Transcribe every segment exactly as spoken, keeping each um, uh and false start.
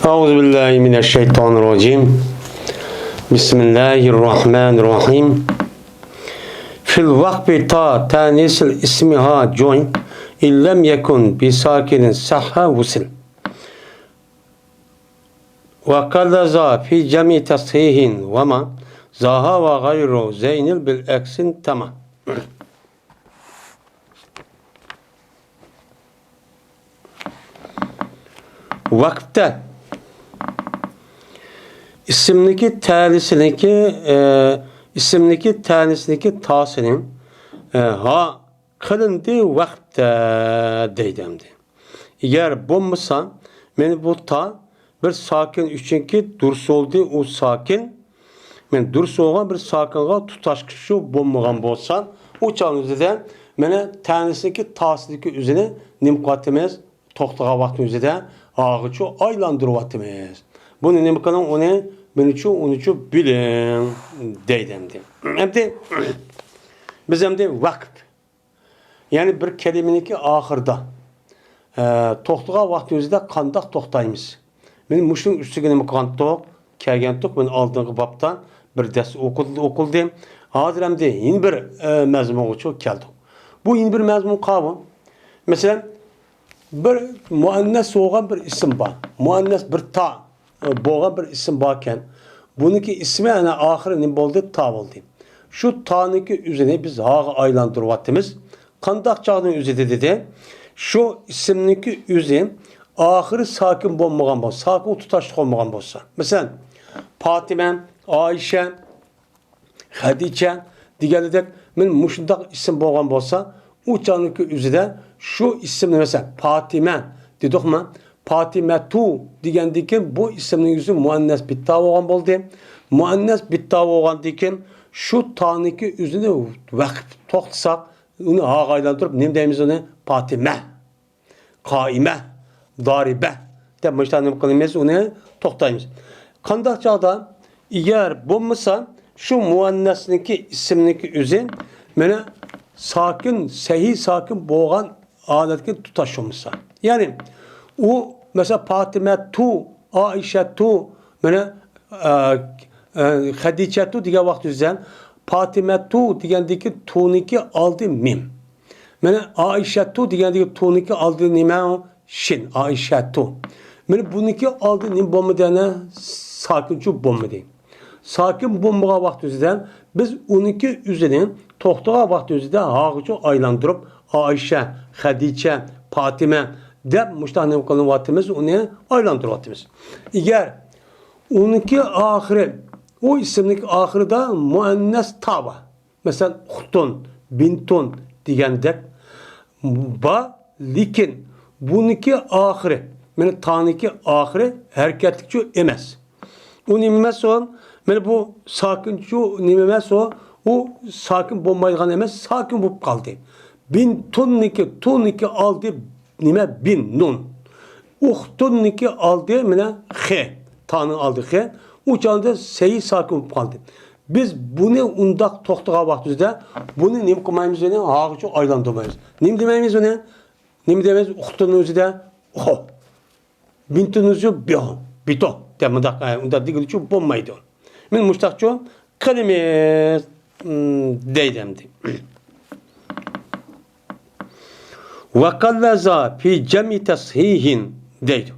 أعوذ بالله من الشيطان الرجيم. بسم الله الرحمن الرحيم. في الوقف تا تانيث الاسم ها جوين، إن لم يكن بساكن صح وصل. وقل ذا في جمع تصحيح وما زاها وغير زين بالعكس تما. ۋەقىپتە ئىسىمنىكى تەنىسىنىكى، ئە، ئىسىمنىكى تەنىسىنىكى تاسىنى، ئە، ھا قىلىندى ۋەقىپتە دەيدۇ ئەمدى. ئەگەر بولمىسا، مانا بۇ تا بىر ساكىن ئۈچۈنكى دۇرۇس بولدى، ئۇ ساكىن. مانا دۇرۇس بولغان بىر ساكىنغا تۇتاشقۇچى بولمىغان بولسا، ئۇ چاغنىڭ ئۆزىدە مانا تەنىسىدىكى تاسىدىكى ئۆزىنى نېمە قىلىۋاتىمىز؟ توختىغان ۋاقىتنىڭ ئۆزىدە ھاغىچۇ ئايلاندۇرۇۋاتىمىز. بۇنى نېمە قىلىڭ؟ ئۇنى مېنىچۇ، ئۇنىچۇ بىلىڭ دەيدۇ ئەمدى. ئەمدى بىز ئەمدى ۋەقىپ يەنى بىر كەلىمىنىڭكى ئاخىرىدا، ئە، توختىغان ۋاقتىمىزدا قانداق توختايمىز؟ مانا مۇشۇنىڭ ئۈستىگە نېمە قىلغانتۇق؟ كەلگەنتۇق. مانا ئالدىنقى بابتا بىر دەرس ئوقۇلدى، ئوقۇلدى. ھازىر ئەمدى يەنە بىر، ئە، مەزمۇنغىچۇ كەلدۇق. بۇ يەنە بىر مەزمۇن قاۋۇ. مەسىلەن، بىر مۇئەننەس بولغان بىر ئىسىم بار. مۇئەننەس بىر تا. بولغان بىر ئىسىم باركەن، بۇنىڭكى ئىسمى ئەنە ئاخىرى نېمە بولدى؟ تا بولدى. شۇ تانىڭكى ئۆزىنى بىز ھاغا ئايلاندۇرۇۋاتىمىز. قانداق چاغنىڭ ئۆزىدە دېدى؟ شۇ ئىسىمنىڭكى ئۆزى ئاخىرى ساكىن بولمىغان بولسا، ساكىن تۇتاشلىق بولمىغان بولسا. مەسىلەن، پاتىمە، ئائىشە، خەدىچە دېگەندەك، مانا مۇشۇنداق ئىسىم بولغان بولسا، ئۇ چاغنىڭكى ئۆزىدە شۇ ئىسىمنى، مەسىلەن، پاتىمە دېدۇقمۇ؟ پاتىمەتۇ دېگەندىن كېيىن بۇ ئىسىمنىڭ ئۆزى مۇئەننەس بىتتا بولغان بولدى. مۇئەننەس بىتتا بولغاندىن كېيىن شۇ تانىڭكى ئۆزىنى ۋەقىپ توختىساق، ئۇنى ھاغا ئايلاندۇرۇپ نېمە دەيمىز ئۇنى؟ پاتىمە. قائىمە، دارىبە دەپ مۇشۇنداق نېمە قىلىمىز، ئۇنى توختايمىز. قانداق چاغدا؟ ئەگەر بولمىسا، شۇ مۇئەننەسنىڭكى ئىسىمنىڭكى ئۆزى مانا ساكىن، سەھىھ ساكىن بولغان ھالەتكە تۇتاش بولمىسا. يەنى ئۇ، مەسىلەن، پاتىمەتۇ، ئائىشەتۇ، مانا، ئە، ئە، خەدىچەتۇ دېگەن ۋاقتىمىزدا پاتىمەتۇ دېگەندىكى تۇنىڭكى ئالدى مىم. مانا ئائىشەتۇ دېگەندىكى تۇنىڭكى ئالدى نېمە؟ شىن، ئائىشەتۇ. مانا بۇنىڭكى ئالدى نېمە بولمىدى يەنە؟ ساكىنچۇ بولمىدى. ساكىن بولمىغان ۋاقتىمىزدا بىز ئۇنىڭكى ئۆزىنى توختىغان ۋاقتىمىزدا ھاغىچۇ ئايلاندۇرۇپ، ئائىشە، خەدىچە، پاتىمە دەپ مۇشۇنداق نېمە قىلىۋاتىمىز، ئۇنى ئايلاندۇرۇۋاتىمىز. ئەگەر ئۇنىڭكى ئاخىرى، ئۇ ئىسىمنىڭكى ئاخىرىدا مۇئەننەس تا بار. مەسىلەن، ئۇختۇن، بىنتۇن دېگەندەك بار، لېكىن بۇنىڭكى ئاخىرى، مانا تانىڭكى ئاخىرى ھەرىكەتلىكچۇ ئەمەس. ئۇ نېمە ئەمەس ئۇ؟ مانا بۇ ساكىنچۇ نېمە ئەمەس ئۇ؟ ئۇ ساكىن بولمايدىغان ئەمەس، ساكىن بولۇپ قالدى. بىنتۇننىڭكى، تۇنىڭكى ئالدى نېمە؟ بىن، نۇن. ئۇختۇننىڭكى ئالدى مانا خې، تانىڭ ئالدى خې. ئۇ چاغدا سەھىھ ساكىن بولۇپ قالدى. بىز بۇنى ئۇنداق توختىغان ۋاقتىمىزدا بۇنى نېمە قىلمايمىز، يەنى ھاغىچۇ ئايلاندۇرمايمىز. نېمە دېمەيمىز ئۇنى؟ نېمە دەيمىز؟ ئۇختۇننىڭ ئۆزىدە ئۇخۇ. بىنتۇنىڭ ئۆزى بىخۇ، بىتۇ دەپ مۇنداق، ئە، ئۇنداق دېگىلىچۇ بولمايدۇ. مانا مۇشتاقچۇ قىلىمىز، ئىم، دەيدۇ ئەمدى. ۋەقەللەزا فى جەمئى تەسھىھىن دەيدۇ.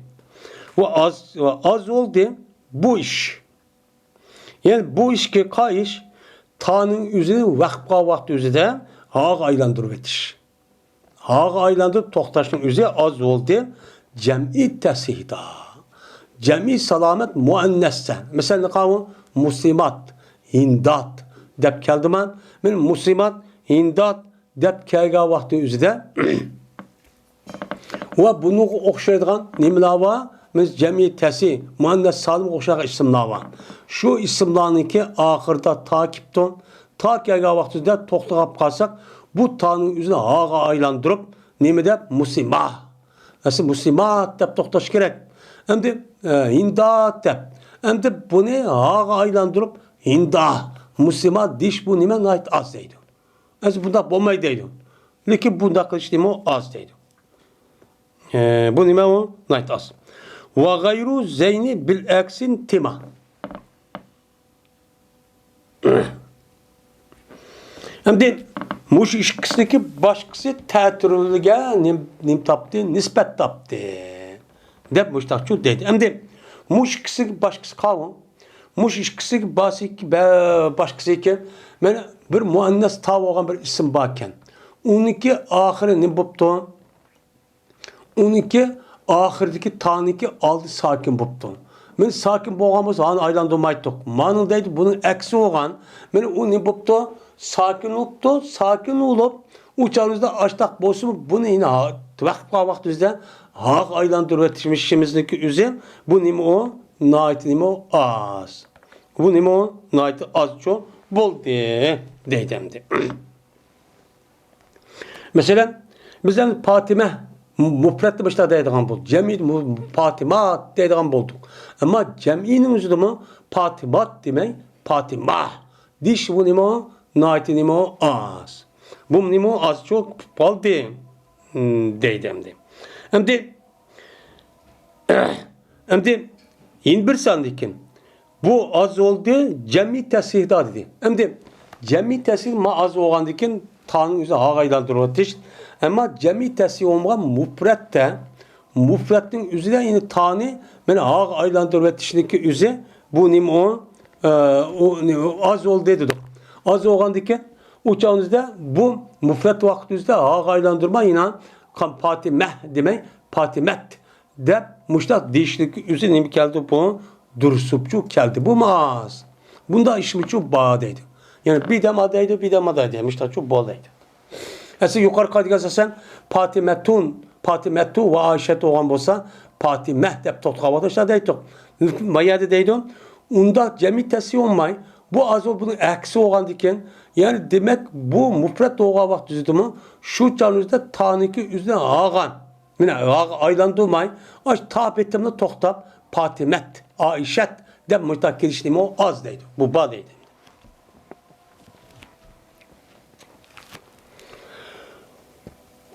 ۋە ئاز، ۋە ئاز بولدى بۇ ئىش. يەنى بۇ ئىشكە قايىش، تانىڭ ئۆزىنى ۋەقىپ قىلغان ۋاقىت ئۆزىدە ھاغا ئايلاندۇرۇۋېتىش. ھاغا ئايلاندۇرۇپ توختاشنىڭ ئۆزى ئاز بولدى. جەمئى تەسھىھدا. جەمئى سالامەت مۇئەننەستە. مەسىلەن، قاۋۇ مۇسلىمات، ھىندات دەپ كەلدىما؟ مەن مۇسلىمات، ھىندات دەپ كەلگەن ۋاقتى ئۆزىدە ۋە بۇنىڭغا ئوخشايدىغان نېمىلەر بار؟ مىس جەمئىي تەسى، مۇئەننەس سالىمغا ئوخشايدىغان ئىسىملار بار. شۇ ئىسىملارنىڭكى ئاخىرىدا تا كېلىپتۇ. تا كەلگەن ۋاقتىدا توختىغاپ قالساق، بۇ تانىڭ ئۆزىنى ھاغا ئايلاندۇرۇپ، نېمە دەپ؟ مۇسلىما. ئەسلى مۇسلىمات دەپ توختاش كېرەك. ئەمدى، ئە، ھىندات دەپ. ئەمدى بۇنى ھاغا ئايلاندۇرۇپ، ھىندا، مۇسلىما دېيىش بۇ نېمە؟ ناھايىتى ئاز دەيدۇ. ئەمدى بۇنداق بولمايدۇ دەيدۇ. لېكىن بۇنداق قىلىش نېمە؟ ئاز دەيدۇ. ئە، بۇ نېمە ئۇ؟ ناھايىتى ئاز. ۋە غەيرۇ زەينى بىل ئەكسىن تىما. ئەمدى مۇشۇ ئىككىسىنىڭكى باشقىسى تەتۈرلىگە نېم-، نېمە تاپتى؟ نىسبەت تاپتى. دەپ مۇشتاقچۇ دەيدۇ. ئەمدى مۇشۇ ئىككىسىنىڭكى باشقىسى قاۋۇ؟ مۇشۇ ئىككىسىنىڭكى باشى-، بە-، باشقىسى ئىكەن. مانا بىر مۇئەننەس تا بولغان بىر ئىسىم باركەن. ئۇنىڭكى ئاخىرى نېمە بوپتۇ؟ ئۇنىڭكى ئاخىرىدىكى تانىڭكى ئالدى ساكىن بوپتۇ. مانا ساكىن بولغان بولسا، ھانى ئايلاندۇرمايتتۇق. مانا دەيدۇ، بۇنىڭ ئەكسى بولغان. مانا ئۇ نېمە بوپتۇ؟ ساكىن بوپتۇ، ساكىن بولۇپ، ئۇ چاغىمىزدا ئاشتاق بولسىمۇ، بۇنى يەنە ۋاقىپ قالغان ۋاقتىمىزدا ھاغا ئايلاندۇرۇۋېتىشىمىزنىڭكى ئۆزى، بۇ نېمە ئۇ؟ ناھايىتى نېمە ئۇ؟ ئاز. بۇ نېمە ئۇ؟ ناھايىتى ئازچۇ بولدى، دەيدۇ ئەمدى. مەسىلەن، بىز ئەمدى پاتىمە مۇپرەتتە مۇشۇنداق دەيدىغان بولدۇق. جەمئىي مۇ-، پاتىمات دەيدىغان بولدۇق. ئەمما جەمئىينىڭ ئۆزىدىمۇ پاتىمات دېمەي، پاتىماھ دېيىش بۇ نېمە؟ ناھايىتى نېمە؟ ئاز. بۇ نېمە؟ ئازچۇ قالدى، دەيدۇ ئەمدى. ئەمدى، ئەمدى يەنە بىر ساندىكىن. بۇ ئاز بولدى، جەمئىي تەسھىھدا دېدى. ئەمدى جەمئىي تەسھىھ ما ئاز بولغاندىكىن تانىڭ ئۆزىنى ھاغا ئايلاندۇرۇۋېتىش. ئەمما جەمئىي تەسھىھ بولمىغان مۇپرەتتە، مۇپرەتنىڭ ئۆزىدە يەنە تانى مانا ھاغا ئايلاندۇرۇۋېتىشنىڭكى ئۆزى بۇ نېمە ئۇ؟ ئە، ئۇ نېمە ئۇ؟ ئاز بولدى دېدۇق. ئاز بولغاندىكىن ئۇ چاغىمىزدا بۇ مۇپرەت ۋاقىت ئۆزىدە ھاغا ئايلاندۇرماي يەنە پاتىمەھ دېمەي، پاتىمەت دەپ مۇشۇنداق دېيىشلىك ئۆزى نېمە كەلدى بۇ؟ دۇرۇسۇپچۇ كەلدى. بۇمۇ ئاز. بۇنداق ئىشمۇچۇ بار دەيدۇ. يەنى بىدەم ئا دەيدۇ، بىدەم ئا دەيدۇ. مۇشۇنداقچۇ بول دەيدۇ. ئەسلى يۇقىرى قايتىدىغان ئاساسەن پاتىمەتۇن، پاتىمەتۇ ۋە ئائىشەت بولغان بولسا، پاتىمەھ دەپ توختىغان ۋاقىتتا شۇنداق دەيتتۇق. ما يەردە دەيدۇ، ئۇنداق جەمئىي تەسھىھ بولماي، بۇ ئاز بولۇپ بۇنىڭ ئەكسى بولغاندىكىن، يەنى دېمەك بۇ مۇپرەت بولغان ۋاقىت ئۆزىدىمۇ شۇ چاغنىڭ ئۆزىدە تانىكى ئۆزىنى ھاغان. مانا، ھاغا ئايلاندۇرماي، ئاش تا پېتىملا توختاپ، پاتىمەت، ئائىشەت دەپ مۇشۇنداق كېلىشنىمۇ ئاز دەيدۇ. بۇ بار دەيدۇ.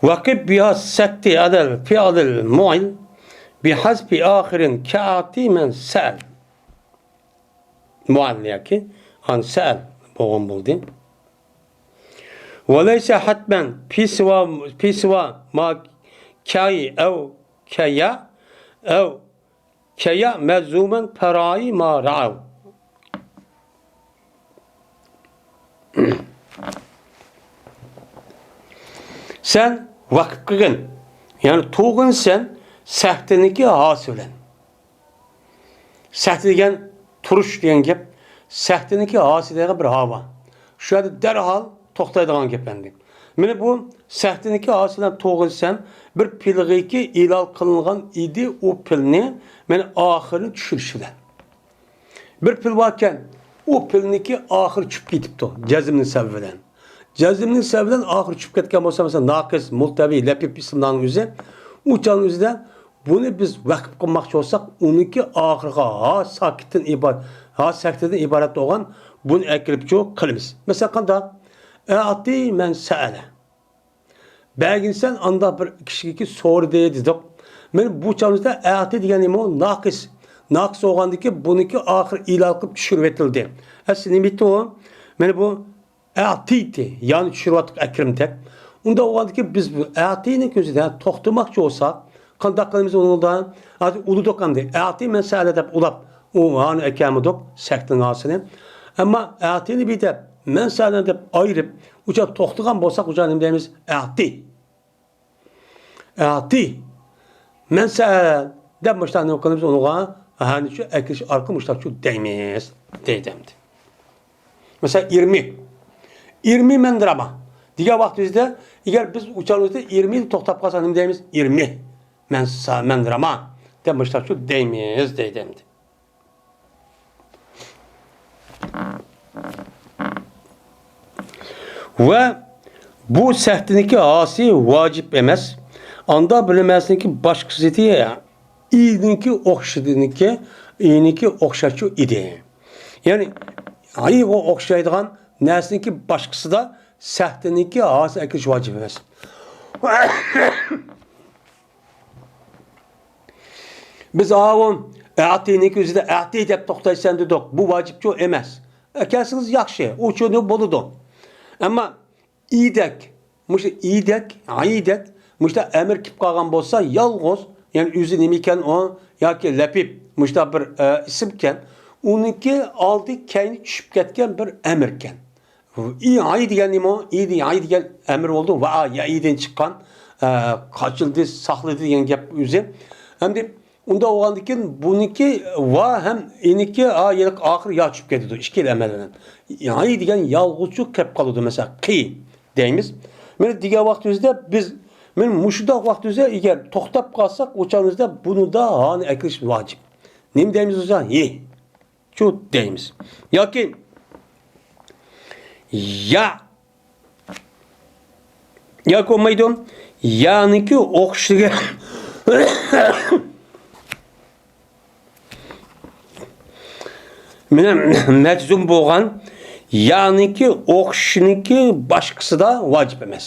ۋەقىپ بىھا سەكتى ئەلەل فىئلىل مۇئىل بىھەزفى ئاخىرىن كەئاتى مەن سەئەل. مۇئەل ياكى ئان سەئەل بولغان بولدى. وليس حتما في سوى، في سوى ما كي أو كيا أو كيا مجزوما فراعي ما رعوا. سەن ۋەقىپ قىلغىن، يەنى تۇغىن سەن سەھتىنىكى ھاسى بىلەن. سەھتە دېگەن تۇرۇش دېگەن گەپ. سەھتىنىڭكى ھاسى دېگەن بىر ھاۋا. شۇ يەردە دەرھال توختايدىغان گەپ ئەمدى. مانا بۇ سەھتىنىڭكى ھاسى بىلەن توغرىسەن بىر پېئىلغىكى ئېلان قىلىنغان ئىدى، ئۇ پېئىلنى مانا ئاخىرىنى چۈشۈرۈش بىلەن. بىر پېئىل باركەن، ئۇ پېئىلنىڭكى ئاخىرى چۈشۈپ كېتىپتۇ، جەزمنىڭ سەۋەبى بىلەن. جەزمنىڭ سەۋەبى بىلەن ئاخىرى چۈشۈپ كەتكەن بولسا، مەسىلەن، ناقىس، مۇلتەۋى، لەپىپ ئىسىملارنىڭ ئۆزى، ئۇ چاغنىڭ ئۆزىدە بۇنى بىز ۋەقىپ قىلماقچى بولساق، ئۇنىڭكى ئاخىرىغا ھا ساكىتتىن ئىبارەت، ھا سەكتىدىن ئىبارەت بولغان بۇنى ئەكىرىپچۇ قىلىمىز. مەسىلەن، قانداق؟ ئەتى مەن سەئەلە. بەرگىنسەن ئانداق بىر كىشىگە سورىدى دېدۇق. مانا بۇ چاغىمىزدا ئەتى دېگەن نېمە ئۇ؟ ناقىس. ناقىس بولغاندىكى بۇنىڭكى ئاخىرى ئېلان قىلىپ چۈشۈرۈۋېتىلدى. ئەسلى نېمە ئىدى ئۇ؟ مانا بۇ ئەتىتى، يەنى چۈشۈرۈۋاتتۇق ئەكرىمدەك. ئۇنداق بولغاندىكى بىز بۇ ئەتىنىڭ كۆزىدە توختىماقچى بولساق، قانداق قىلىمىز ئۇنىڭدا؟ ھازىر ئۇلىدۇق ئەمدى. ئەتى مەن سەئەلە دەپ ئۇلاپ، ئۇ ھانى ئەكەلمىدۇق، سەكتىنىڭ ھاسىنى. ئەمما ئەتىنى بىر دەپ، مەن سەئەلە دەپ ئايرىپ، ئۇچا توختىغان بولساق، ئۇچا نېمە دەيمىز؟ ئەتى. ئەتى. مەن سەئەلە دەپ مۇشۇنداق نېمە قىلىمىز ئۇنىڭغا؟ ھانى شۇ ئەكىرىش ئارقىلىق مۇشۇنداق شۇ دەيمىز. دەيدۇ ئەمدى. مەسىلەن، ئىرمى. ئىرمى مەن راما دېگەن ۋاقتىمىزدا، ئەگەر بىز ئۇچالىمىزدا ئىرمى توختاپ قالسا، نېمە دەيمىز؟ ئىرمى مەن سا-، مەن راما دەپ مۇشۇنداق شۇ دەيمىز دەيدۇ ئەمدى. ۋە بۇ سەھتىنىڭكى ھاسى ۋاجىپ ئەمەس. ئاندا بىلىنمەسلىكى باشقىسىدى ئىنىڭكى ئوخشىدىنىكى، ئىنىڭكى ئوخشاشچۇ ئىدى. يەنى، ئاي، ئۇ ئوخشايدىغان نەرسىنىڭكى باشقىسىدا سەھتىنىڭكى ھاسى ئەكىرىش ۋاجىپ ئەمەس. بىز ئاۋۇ ئەتىنىڭكى ئۆزىدە ئەتى دەپ توختايسەن دېدۇق. بۇ ۋاجىپچۇ ئەمەس. ئەكەلسىڭىز ياخشى، ئۇچۇنى بولىدۇ. ئەمما ئىدەك، مۇشۇ ئىدەك، ئىدەك، مۇشۇنداق ئەمىر كېلىپ قالغان بولسا، يالغۇز، يەنى ئۆزى نېمىكەن ئۇ، ياكى لەپىپ، مۇشۇنداق بىر، ئە، ئىسىمكەن، ئۇنىڭكى ئالدى كەينى چۈشۈپ كەتكەن بىر ئەمىركەن. ئى، ئاي دېگەن نېمە ئۇ؟ ئى دېگەن، ئاي دېگەن ئەمىر بولدى. ۋە، ئا، يا، ئىدىن چىققان، ئە، قاچىلدى، ساقلىدى دېگەن گەپ ئۆزى. ئەمدى ئۇنداق بولغاندىن كېيىن بۇنىڭكى ۋا ھەم ئىنىكى، ئا، يەنە ئاخىرى يا چۈشۈپ كېتىدۇ. ئىككىلا ئەمەل بىلەن. ئاي دېگەن يالغۇزچۇ كەپ قالىدۇ، مەسىلەن، قى دەيمىز. مانا دېگەن ۋاقتىمىزدا بىز، مانا مۇشۇنداق ۋاقتىمىزدا ئەگەر توختاپ قالساق، ئۇ چاغىمىزدا بۇنىدا ھانى ئەكىرىش ۋاجىپ. نېمە دەيمىز ئۇ زامان؟ ھى. چۇ دەيمىز. ياكى يا. ياكى بولمايدۇ. يانىڭكى ئوخشىشىگە. مانا مەجزۇم بولغان يانىڭكى ئوخشىشىنىڭكى باشقىسىدا ۋاجىپ ئەمەس.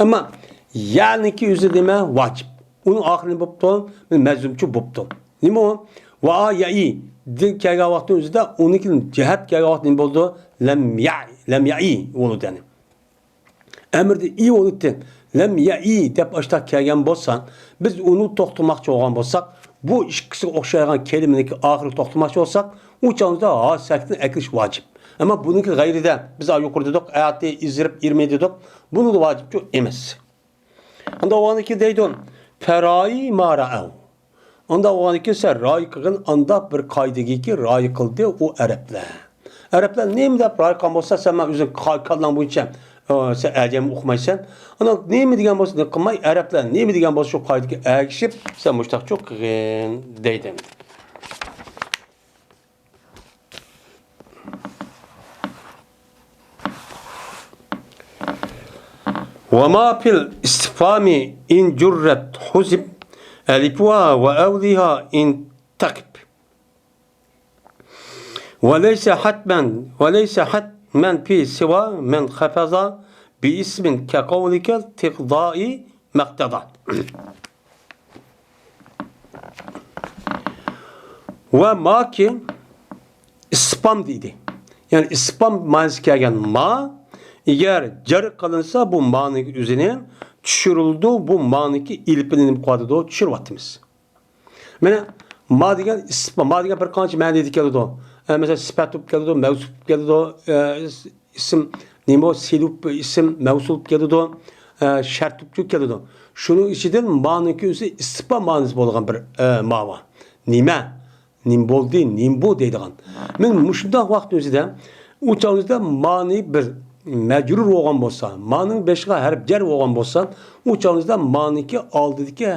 ئەمما يانىڭكى ئۆزى نېمە؟ ۋاجىپ. ئۇنىڭ ئاخىرى نېمە بوپتۇ؟ مەجزۇمچۇ بوپتۇ. نېمە ئۇ؟ ۋا يائى دىن كەلگەن ۋاقىتنىڭ ئۆزىدە ئۇنىڭكى جەھەت كەلگەن ۋاقىت نېمە بولىدۇ؟ لەم يا، لەم يائى بولىدۇ يەنى. ئەمىردە ئى بولىدۇ. لەم يائى دەپ ئاشتاق كەلگەن بولسا، بىز ئۇنى توختىماقچى بولغان بولساق، بۇ ئىككىسىگە ئوخشايدىغان كەلىمىنىڭكى ئاخىرىغا توختىماقچى بولساق، ئۇ چاغدا ھا ساكىتنى ئەكىرىش ۋاجىپ. ئەمما بۇنىڭكى غەيرىدە، بىز يۇقىرىدا دېدۇق، ئەتى، ئىزرىپ، ئىرمى دېدۇق، بۇنىڭدا ۋاجىپچۇ ئەمەس. ئۇنداق بولغاندىكىن دەيدۇ، فەراي ما رائەۋ. ئۇنداق بولغاندىكىن سەن رايى قىلغىن، ئانداق بىر قائىدىگىكى رايى قىلدى ئۇ ئەرەبلەر. ئەرەبلەر نېمە دەپ رايى قىلغان بولسا، سەن مانا ئۆزۈڭ قا-، كاللاڭ بويىچە، ئە، سەن ئەجەم ئوقۇمايسەن. ئانداق نېمە دېگەن بولسا نېمە قىلماي، ئەرەبلەر نېمە دېگەن بولسا شۇ قائىدىگە ئەگىشىپ، سەن مۇشتاقچۇ قىلغىن دەيدۇ. وما في الاستفهام إن جرت حذف ألفها وأولها إن تقب. وليس حتما، وليس حتما في سوى من خفض باسم كقولك تقضاء ما اقتضى. ۋە ماكى ئىسپام دېدى. يەنى ئىسپام مەنىسى كەلگەن ما، ئەگەر جەر قىلىنسا، بۇ مانىڭ ئۆزىنى چۈشۈرۈلىدۇ، بۇ مانىڭكى ئېلىپىنى نېمە قىلىۋاتىدۇ؟ چۈشۈرۈۋاتىمىز. مانا ما دېگەن ئىسپام، ما دېگەن بىر قانچە مەنىدە كېلىدۇ. ئە، مەسىلەن، سۈپەت بولۇپ كېلىدۇ، مەۋسۇپ بولۇپ كېلىدۇ، ئە، ئىسىم، نېمە، سىلۇپ ئىسىم مەۋسۇلۇپ كېلىدۇ، ئە، شەرتۇپچۇ كېلىدۇ. شۇنىڭ ئىچىدىن مانىڭكى ئۆزى ئىستىپا مانىسى بولغان بىر، ئە، ما بار. نېمە؟ نېمە بولدى؟ نېمە بۇ؟ دەيدىغان. مەن مۇشۇنداق ۋاقىت ئۆزىدە، ئۇ چاغ ئۆزىدە مانى بىر مەجرۇر بولغان بولسا، مانىڭ بېشىغا ھەرپ جەر بولغان بولسا، ئۇ چاغ ئۆزىدە مانىڭكى ئالدىدىكى،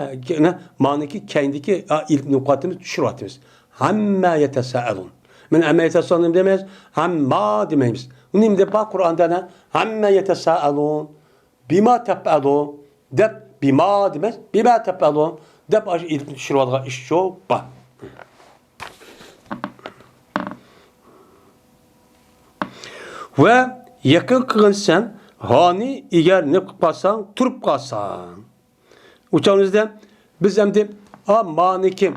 مانىڭكى كەينىدىكى، ئا، ئېلىپ نۇقاتىمىز چۈشۈرۈۋاتىمىز. ھەممە يەتەسەئەلۇن. مانا ھەممە يەتەسەئەلۇن دېمەيمىز. ھەمما دېمەيمىز. نېمە دەپ بار قۇرئاندا؟ ھەممە يەتەسەئەلۇن. بىما تەپئەلۇن دەپ، بىما دېمەيمىز. بىما تەپئەلۇن دەپ ئاشۇ ئېلىپنى چۈشۈرۈۋالغان ئىشچۇ بار. ۋە يېقىن قىلغىنسەن، ھانى ئېگەر نېمە قىلىپ قالساڭ، تۇرۇپ قالساڭ. ئۇ چاغىمىزدا بىز ئەمدى، ئا، مانىكى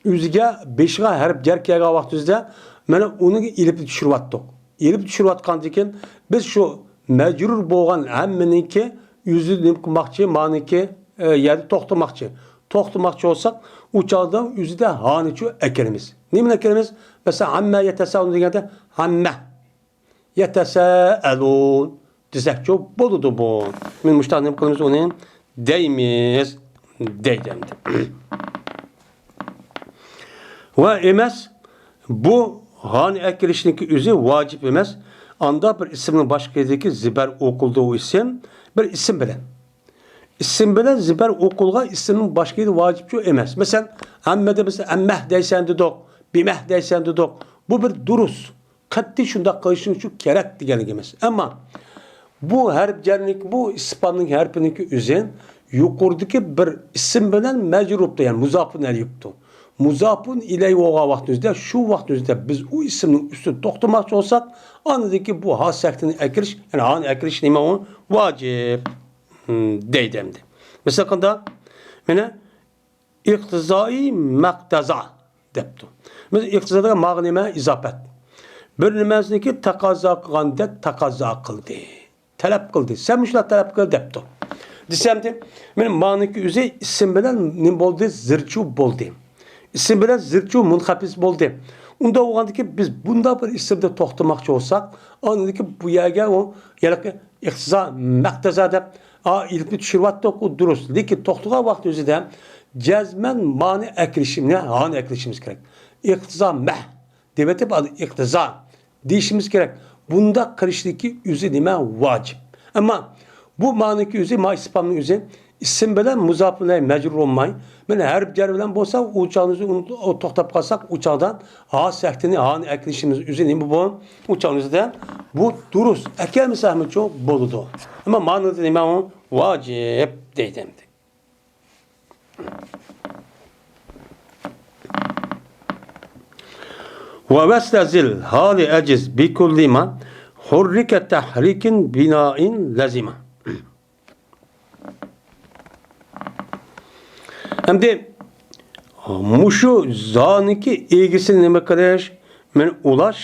ئۆزىگە بېشىغا ھەرپ جەر كەلگەن ۋاقتىمىزدا، مانا ئۇنىڭ ئېلىپنى چۈشۈرۈۋاتتۇق. ئېلىپ چۈشۈرۈۋاتقاندىن كېيىن، بىز شۇ مەجرۇر بولغان ھەممىنىڭكى ئۆزىنى نېمە قىلماقچى، مانىكى، ئە، يەردە توختىماقچى. توختىماقچى بولساق، ئۇ چاغدا ئۆزىدە ھانىچۇ ئەكىرىمىز. نېمىنى ئەكىرىمىز؟ مەسىلەن، ھەممە يەتەسەئەلۇن دېگەندە، ھەممە. يەتەسەئەلۇن دېسەكچۇ بولىدۇ بۇ. مەن مۇشۇنداق نېمە قىلىمىز ئۇنى؟ دەيمىز. دەيدۇ ئەمدى. ۋە ئەمەس، بۇ ھانى ئەكىرىشنىڭكى ئۆزى ۋاجىپ ئەمەس. ئاندا بىر ئىسىمنىڭ باشقا يېرىدىكى زىبەر ئوقۇلدى ئۇ ئىسىم، بىر ئىسىم بىلەن. ئىسىم بىلەن زىبەر ئوقۇلغان ئىسىمنىڭ باشقا يېرى ۋاجىپچۇ ئەمەس. مەسىلەن، ھەممىدە بىز ئەممەھ دەيسەن دېدۇق، بىمەھ دەيسەن دېدۇق. بۇ بىر دۇرۇس. قەتئىي شۇنداق قىلىشىڭ ئۈچۈن كېرەك دېگەنلىك ئەمەس. ئەمما بۇ ھەرپ جەرنىڭكى، بۇ ئىستىفھامنىڭ ھەرپىنىڭكى ئۆزى يۇقىرىدىكى بىر ئىسىم بىلەن مەجرۇر بوپتۇ، يەنى مۇزاپۇن ئەلەيھى بوپتۇ. مۇزاپۇن ئىلەيھى بولغان ۋاقتىمىزدا، شۇ ۋاقتىمىزدا بىز ئۇ ئىسىمنىڭ ئۈستىدە توختىماقچى بولساق، ئاندىكى بۇ ھا ساكىتنى ئەكىرىش، يەنى ھانى ئەكىرىش نېمە ئۇ؟ ۋاجىپ. ھىم، دەيدۇ ئەمدى. مىسال قانداق؟ مانا، ئىقتىزائى مەقتەزا دەپتۇ. بىز ئىقتىزا دېگەن ماغا نېمە؟ ئىزاپەت. بىر نېمەسىنىكى تەقەززا قىلغاندەك تەقەززا قىلدى. تەلەپ قىلدى. سەن مۇشۇنداق تەلەپ قىل دەپتۇ. دېسەمدى، مانا مانىكى ئۆزى ئىسىم بىلەن نېمە بولدى؟ زىرچۇ بولدى. ئىسىم بىلەن زىرچۇ مۇنخەپىز بولدى. ئۇنداق بولغاندىكىن بىز بۇنداق بىر ئىسىمدە توختىماقچى بولساق، ئاندىن بۇ يەرگە ئۇ ھېلىقى ئىقتىزا، مەقتەزا دەپ، ئا، ئېلىپنى چۈشۈرۈۋاتتۇق، ئۇ دۇرۇس. لېكىن توختىغان ۋاقىت ئۆزىدە جەزمەن مانى ئەكىرىشىمنى، ھانى ئەكىرىشىمىز كېرەك. ئىقتىزا مەھ دەۋېتىپ، ئىقتىزا دېيىشىمىز كېرەك. بۇنداق قىلىشلىكى ئۆزى نېمە؟ ۋاجىپ. ئەمما بۇ مانىكى ئۆزى، ما ئىستىپھامنىڭ ئۆزى ئىسىم بىلەن مۇزاپ ئىلەيھى مەجرۇر بولماي، مانا ھەرپ جەر بىلەن بولسا، ئۇ چاغدا ئۆزى ئۇنى توختاپ قالساق، ئۇ چاغدا ھا سەكتىنى، ھانى ئەكىلىشىمىز ئۆزى نېمە بۇ؟ ئۇ چاغدا ئۆزىدە بۇ دۇرۇس ئەكەلمىسەكمۇچۇ بولىدۇ. ئەمما مانىدا نېمە ئۇ؟ ۋاجىپ دەيدۇ ئەمدى. ۋەۋەستەزىل ھالى ئەجىز بىكۇللىما ھۇررىكە تەھرىكىن بىنائىن لەزىما. ئەمدى مۇشۇ زانىكى ئىگىسىنى نېمە قىلىش؟ مەن ئۇلاش،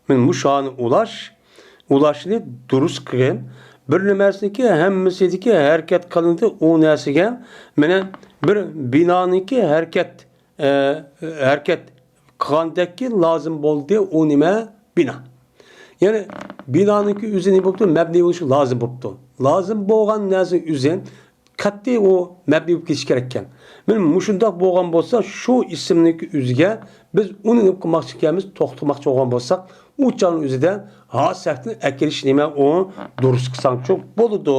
مەن مۇشۇ ھانى ئۇلاش، ئۇلاشنى دۇرۇس قىلغىن. بىر نېمەسىنىكى ھەممىسىدىكى ھەرىكەت قىلىندى ئۇ نەرسىگە، مانا بىر بىنانىڭكى ھەرىكەت، ئە، ھەرىكەت قىلغاندەككى لازىم بولدى ئۇ نېمە؟ بىنا. يەنى بىنانىڭكى ئۆزى نېمە بوپتۇ؟ مەبنىي بولۇشى لازىم بوپتۇ. لازىم بولغان نەرسە ئۆزى قەتئىي ئۇ مەبنىي بولۇپ كېتىشى كېرەككەن. مانا مۇشۇنداق بولغان بولسا، شۇ ئىسىمنىڭكى ئۆزىگە بىز ئۇنى نېمە قىلماقچى ئىكەنمىز؟ توختىماقچى بولغان بولساق، ئۇ چاغنىڭ ئۆزىدە ھا سەكتىنى ئەكىرىش نېمە ئۇ دۇرۇس قىلساڭچۇ بولىدۇ.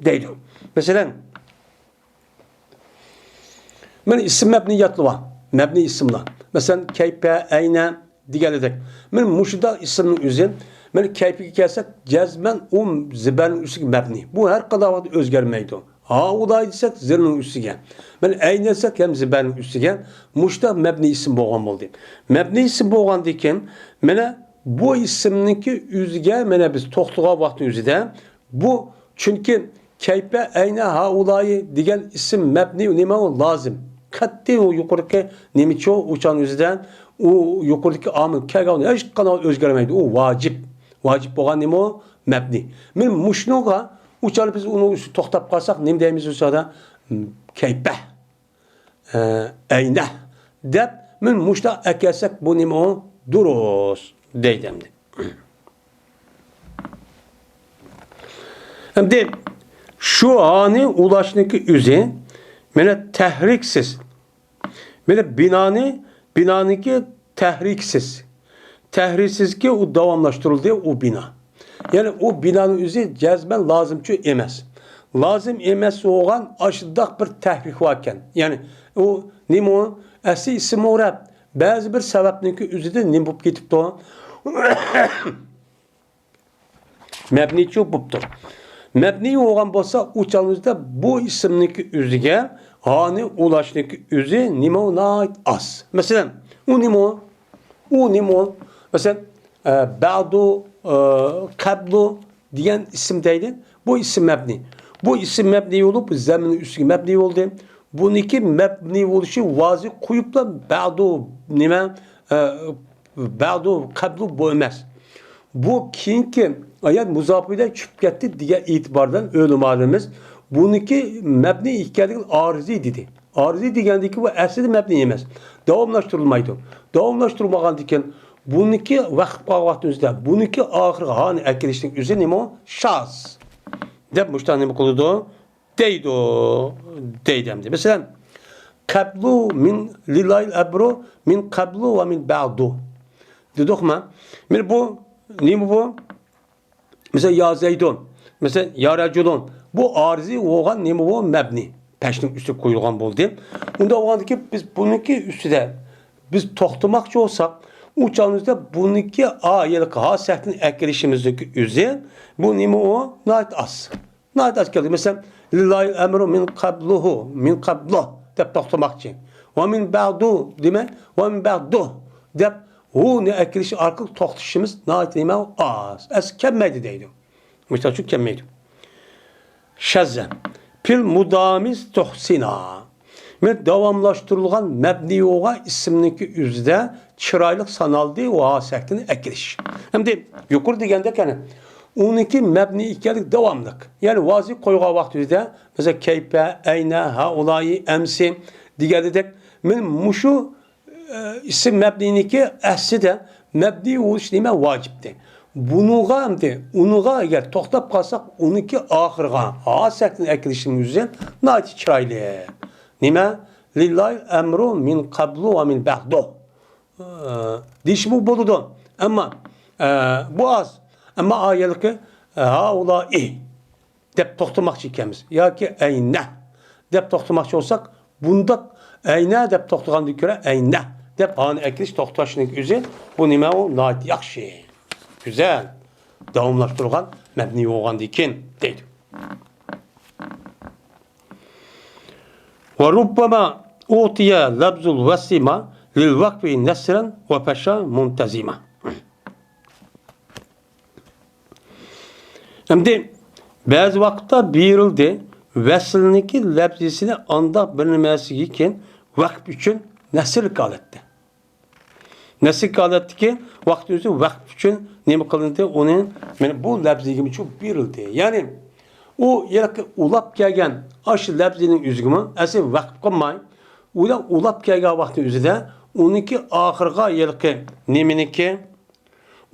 دەيدۇ. مەسىلەن، مانا ئىسىم مەبنىي ياتلىۋا، مەبنىي ئىسىملار. مەسىلەن، كەيپە، ئەينە دېگەنلىدەك. مانا مۇشۇنداق ئىسىمنىڭ ئۆزى، مانا كەيپىگە كەلسەك، جەزمەن ئۇ زىبەرنىڭ ئۈستىگە مەبنىي. بۇ ھەر قانداق ۋاقىتتا ئۆزگەرمەيدۇ. ھائۇلاي دېسەك، زىرنىڭ ئۈستىگە. مانا ئەينە دېسەك، ھەم زىبەرنىڭ ئۈستىگە. مۇشۇنداق مەبنىي ئىسىم بولغان بولدى. مەبنىي ئىسىم بولغاندىن كېيىن، مانا بۇ ئىسىمنىڭكى ئۆزىگە، مانا بىز توختىغان ۋاقىتنىڭ ئۆزىدە، بۇ، چۈنكى كەيپە، ئەينە، ھائۇلايى دېگەن ئىسىم مەبنىي نېمە ئۇ؟ لازىم. قەتئىي ئۇ يۇقىرىقى نېمىچۇ؟ ئۇ چاغنىڭ ئۆزىدە ئۇ يۇقىرىدىكى ئامىل كەلگەن ھېچقانداق ئۆزگەرمەيدۇ. ئۇ ۋاجىپ. ۋاجىپ بولغان نېمە ئۇ؟ مەبنىي. مانا مۇشۇنىڭغا ئۇ چاغدا بىز ئۇنىڭ ئۈستىدە توختاپ قالساق، نېمە دەيمىز ئۇ چاغدا؟ كەيپە. ئە، ئەينە دەپ، مانا مۇشۇنداق ئەكەلسەك، بۇ نېمە ئۇ؟ دۇرۇس دەيدۇ ئەمدى. ئەمدى شۇ ھانى ئۇلاشنىڭكى ئۆزى، مانا تەھرىكسىز. مانا بىنانى، بىنانىڭكى تەھرىكسىز. تەھرىكسىزكى ئۇ داۋاملاشتۇرۇلدى، ئۇ بىنا. يەنى ئۇ بىنانىڭ ئۆزى جەزمەن لازىمچۇ ئەمەس. لازىم ئەمەس بولغان ئاشۇنداق بىر تەھرىك باركەن. يەنى ئۇ نېمە ئۇ؟ ئەسلى ئىسىم ئۇ رەپ. بەزى بىر سەۋەبنىڭكى ئۆزىدىن نېمە بولۇپ كېتىپتۇ؟ مەبنىيچۇ بوپتۇ. مەبنىي بولغان بولسا، ئۇ چاغنىڭ ئۆزىدە بۇ ئىسىمنىڭكى ئۆزىگە ھانى ئۇلاشنىڭكى ئۆزى نېمە ئۇ؟ ناھايىتى ئاز. مەسىلەن، ئۇ نېمە ئۇ؟ ئۇ نېمە ئۇ؟ مەسىلەن، ئە، بەدۇ، ئە، قەبلۇ دېگەن ئىسىم دەيلى. بۇ ئىسىم مەبنىي. بۇ ئىسىم مەبنىي بولۇپ، زەممىنىڭ ئۈستىگە مەبنىي بولدى. بۇنىڭكى مەبنىي بولۇشى ۋازى قويۇپلا بەدۇ نېمە، ئە، بەدۇ، قەبلۇ بۇ ئەمەس. بۇ كېيىنكى ئايەت مۇزاپىدە چۈشۈپ كەتتى دېگەن ئېتىبار بىلەن ئۆلىمالىرىمىز بۇنىڭكى مەبنىي ئىكەنلىكىنى ئارىزىي دېدى. ئارىزىي دېگەندىكى بۇ ئەسلىدە مەبنىي ئەمەس. داۋاملاشتۇرۇلمايدۇ. داۋاملاشتۇرمىغاندىكىن بۇنىڭكى ۋەقىپ قالغان ۋاقتىمىزدا بۇنىڭكى ئاخىرىغا ھانى ئەكىرىشنىڭ ئۆزى نېمە ئۇ؟ شاز. دەپ مۇشۇنداق نېمە قىلىدۇ؟ دەيدۇ، دەيدۇ ئەمدى. مەسىلەن، قەبلۇ مىن لىللاھىل ئەمرۇ مىن قەبلۇ ۋە مىن بەدۇ دېدۇقما؟ مانا بۇ نېمە بۇ؟ مەسىلەن، يا زەيدۇن، مەسىلەن، يا رەجۇلۇن. بۇ ئارىزىي بولغان نېمە بۇ؟ مەبنىي. پەشنىڭ ئۈستىگە قويۇلغان بولدى. ئۇنداق بولغاندىكىن بىز بۇنىڭكى ئۈستىدە بىز توختىماقچى بولساق، ئۇ چاغنىڭ ئۆزىدە بۇنىڭكى ئا، ھېلىقى ھا سەكتىنى ئەكىرىشىمىزنىڭكى ئۆزى، بۇ نېمە ئۇ؟ ناھايىتى ئاز. ناھايىتى ئاز كەلدى. مەسىلەن، لىللاھىل ئەمرۇ مىن قەبلۇھۇ، مىن قەبلۇ دەپ توختىماقچى. ۋە مىن بەدۇ دېمەي، ۋە مىن بەدۇھ دەپ ھۇنى ئەكىرىش ئارقىلىق توختىشىمىز ناھايىتى نېمە؟ ئاز. ئەسلى كەلمەيدۇ دەيدۇ. مۇشۇنىڭ ئۈچۈن كەلمەيدۇ. شەززە. فىل مۇدامىز تۇھسىنا. مەن داۋاملاشتۇرۇلغان مەبنىي بولغان ئىسىمنىڭكى ئۆزىدە چىرايلىق سانالدى ۋە ھاسەكتىن ئەكىرىش. ئەمدى يۇقىرى دېگەندەك، يەنى ئۇنىڭكى مەبنىي ئىكەنلىكى داۋاملىق. يەنى ۋازى قويغان ۋاقتىمىزدا، مەسىلەن، كەيپە، ئەينە، ھائۇلايى، ئەمسى دېگەندەك، مەن مۇشۇ ئىسىم مەبنىينىڭكى ئەسلىدە مەبنىي بولۇش نېمە ۋاجىپتى. بۇنىڭغا ئەمدى، ئۇنىڭغا ئەگەر توختاپ قالساق، ئۇنىڭكى ئاخىرىغا ھاسەكتىن ئەكىرىشنىڭ ئۆزى ناھايىتى چىرايلىق. نېمە؟ لىللاھىل ئەمرۇ مىن قەبلۇ ۋە مىن بەئدۇ، ئە، دېيىشمۇ بولىدۇ. ئەمما، ئە، بۇ ئاز. ئەمما ئايەتلىكى، ئە، ھائۇلائى دەپ توختىماقچى ئىكەنمىز ياكى ئەينە دەپ توختىماقچى بولساق، بۇنداق ئەينە دەپ توختىغاندىن كۆرە ئەينە دەپ ھانى ئەكىرىش توختاشنىڭ ئۆزى، بۇ نېمە ئۇ؟ ناھايىتى ياخشى، گۈزەل، داۋاملاشتۇرغان مەبنىي بولغاندىن كېيىن دەيدۇ. وربما أعطي لفظ الوصل للوقف نصرا وفشى منتظما. ئەمدى بەزى ۋاقىتتا بېرىلدى، ۋەسلىنىڭكى لەپزىسىنى ئانداق بىر نېمىسىگە كېيىن ۋەقىپ ئۈچۈن نەسرلىك ھالەتتە. نەسرلىك ھالەتتىكى ۋاقىت ئۆزى ۋەقىپ ئۈچۈن نېمە قىلىندى؟ ئۇنى مانا بۇ لەپزىگىمۇ بېرىلدى. يەنى ئۇ ھېلىقى ئۇلاپ كەلگەن ئاشۇ لەپزىنىڭ ئۆزىگىمۇ ئەسلى ۋەقىپ قىلماي، ئۇلار ئۇلاپ كەلگەن ۋاقىتنىڭ ئۆزىدە ئۇنىڭكى ئاخىرىغا ھېلىقى نېمىنىڭكى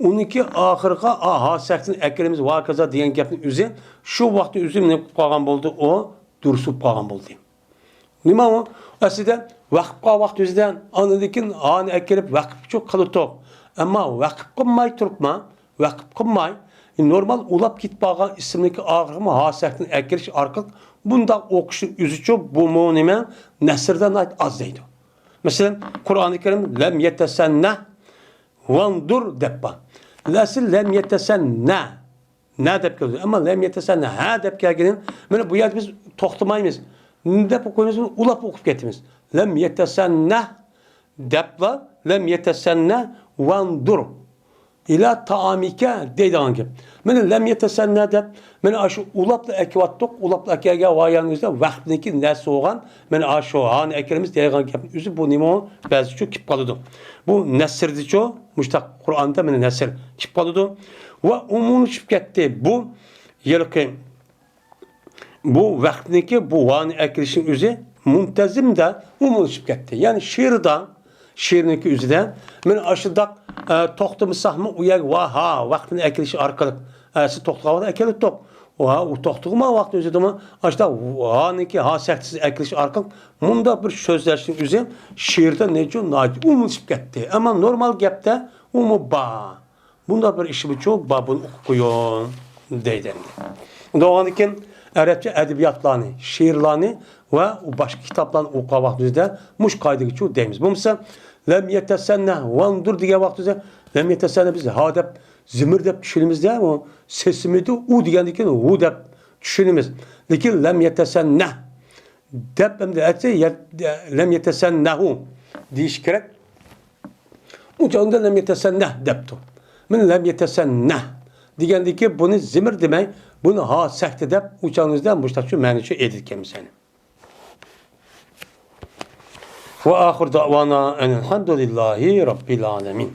ئۇنىڭكى ئاخىرىغا ھاسەكتىن ئەكىرىمىز ۋاكازا دېگەن گەپنىڭ ئۆزى شۇ ۋاقىتتا ئۆزى نېمە قىلىپ قالغان بولدى؟ ئۇ دۇرۇس بولۇپ قالغان بولدى. نېمە ئۇ؟ ئەسلىدە ۋەقىپ قىلغان ۋاقتى ئۆزىدە، ئاندىن كېيىن ھانى ئەكىرىپ ۋەقىپچۇ قىلىتۇق. ئەمما ۋەقىپ قىلماي تۇرۇپما، ۋەقىپ قىلماي، نورمال ئۇلاپ كېتىپ قالغان ئىسىمنىڭكى ئاخىرىغىمۇ ھاسەكتىن ئەكىرىش ئارقىلىق بۇنداق ئوقۇشنىڭ ئۆزىچۇ بۇمۇ نېمە؟ نەسردا ناھايىتى ئاز دەيدۇ. مەسىلەن، قۇرئانى كەرىم لەم يەتەسەننە ۋانزۇر دەپ بار. ئەسلى لەم يەتەسەننە، نە دەپ كەلدى. ئەمما لەم يەتەسەننە، ھە دەپ كەلگىنى، مانا بۇ يەردە بىز توختىمايمىز. نە دەپ ئوقۇيمىز، ئۇلاپ ئوقۇپ كېتىمىز. لەم يەتەسەننە دەپلا، لەم يەتەسەننە ۋانزۇر ئىلا تائامىكە دەيدىغان گەپ. مانا لەم يەتەسەننە دەپ، مانا ئاشۇ ئۇلاپلا ئەكىۋاتتۇق، ئۇلاپلا ئەكەلگەن ۋايانىڭىزدا ۋەقىپنىڭكى نەسرى بولغان، مانا ئاشۇ ھانى ئەكىرىمىز دەيدىغان گەپنىڭ ئۆزى بۇ نېمە ئۇ؟ بەزىچۇ كېلىپ قالىدۇ. بۇ نەسردىچۇ، مۇشتاق قۇرئاندا مانا نەسر كېلىپ قالىدۇ. ۋە ئومۇملىشىپ كەتتى. بۇ ھېلىقى بۇ ۋەقىپنىڭكى بۇ ۋانى ئەكىرىشنىڭ ئۆزى مۇنتەزىمدە ئومۇملىشىپ كەتتى. يەنى شېئىردا، شېئىرنىڭكى ئۆزىدە مانا ئاشۇنداق، ئە، توختىمىساقمۇ ئۇ يەرگە ۋا، ھا، ۋەقىپنى ئەكىرىش ئارقىلىق، ئە، سىز توختىغان ۋاقىت ئەكىرىتتۇق. ۋا، ئۇ توختىغان ۋاقىت ئۆزىدىمۇ ئاشۇنداق ھانىڭكى ھاسەكتىسىز ئەكىرىش ئارقىلىق مۇنداق بىر سۆزلەشنىڭ ئۆزى شېئىردا نەچچە ناھايىتى ئومۇملىشىپ كەتتى. ئەمما نورمال گەپتە ئۇمۇ بار. بۇنداق بىر ئىشمۇ چۇ، بار، بۇنى ئوقۇپ قويۇڭ دەيدۇ ئەمدى. ئۇنداق بولغاندىن كېيىن ئەرەبچە ئەدەبىياتلارنى، شېئىرلارنى ۋە باشقا كىتابلارنى ئوقۇغان ۋاقتىمىزدا مۇشۇ قائىدىگە چۇ دەيمىز. بولمىسا لەم يەتەسەننە ۋانزۇر دېگەن ۋاقتىمىزدا لەم يەتەسەننە بىز ھا دەپ زىمىر دەپ چۈشىنىمىزدە، ئۇ سېسىمىدى ئۇ دېگەندىن كېيىن ھۇ دەپ چۈشىنىمىز. لېكىن لەم يەتەسەننە دەپ ئەمدى ئەتسە، يەت-، لەم يەتەسەننەھۇ دېيىش كېرەك. ئۇ جايدا لەم يەتەسەننەھ دەپتۇ. مەن لەم يەتەسەننەھ دېگەندىكى بۇنى زىمىر دېمەي، بۇنى ھا سەكتە دەپ ئۇ چاغنىڭىزدا مۇشتاقچۇ مەنىچۇ ئېيتىدىكەنمىز يەنى. ۋە ئاخىر دەۋانا ئەنىلھەمدۇلىللاھى رەببىل ئالەمىن.